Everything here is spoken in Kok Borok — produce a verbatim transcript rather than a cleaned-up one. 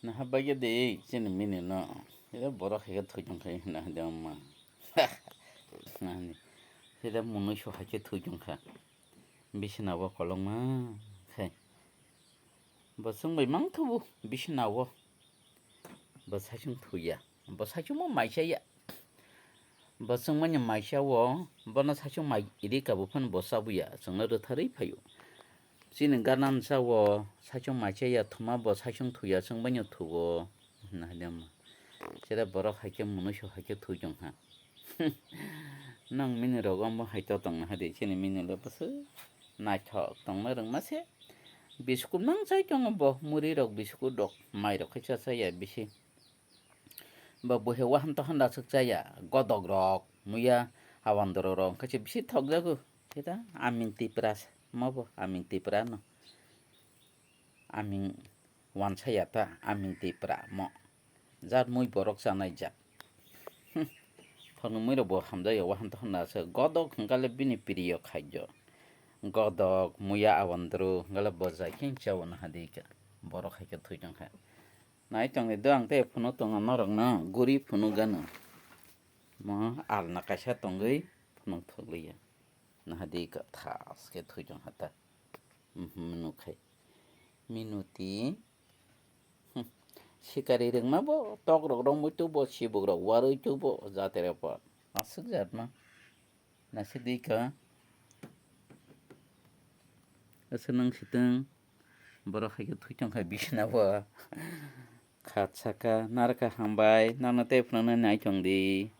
Naha bagya de chini mini no. Ida borok hai khe thwi tong khai hwnna hwnde amma. Nahani. Ida munui so hai khe thwi tong kha. Bisina bo kolokma khai. Bo chwng bai mang thubu bisina o. Bo saichung thuya. Bo saichung mo mai chaya. Bo chwng manya mai cha o. Bono saichung mai iri kabu phano bo chabuya. Chwngno rwtharwi phaio. Chini ganam cha o saichung mai chaya thuma bo saichung thuya chwng baino thugo. Hwnna hwnde mo. Chera borok hai khe munui so hai khe thwi tong kha. Nang mini rok omo hai to tong na hadi chini mini le bwswk naithok tongna rwngma se. Biskut mang chai tongo bo, muri rok, biskut rok, mai rok khe cha chaya bisi. Bo buhe wahan tohan da swk chaya, godok rok, muya, awandoro rok khe bisi thok jago. Khe ta aming Tipra mo bo, aming Tipra no. Aming wansa ya ta, aming Tipra mo. Jat mui borok chanai jat. Hmm. Thokni mui rok bo hamjak ya, wahan tohan da swk. Godok hwnkha le bini priyo khadyo. Godok, muya, awandoro, hwnkha le bo jai khe cha o na hadi khe. Borok hai khe thwi tong kha. Nai tongni do ang tei phunuk tongo norokno guri phunuk gano. Mo alna kaisa tongwi phunuk thokliya. Nahadi ka thas khe thwi tong hata. Mhm, nukhai. Minuti. Hmm. Sikari rwngma bo tok rok romwi tubo sibuk rok warwi tubo jatera por. Aswk jatma. Naisik di ka. Aswk nang sitwng. Borok hai khe thwi tong kha bisina bo. Khat saka narwkha hambai, nono tei phunuknai nai tong di.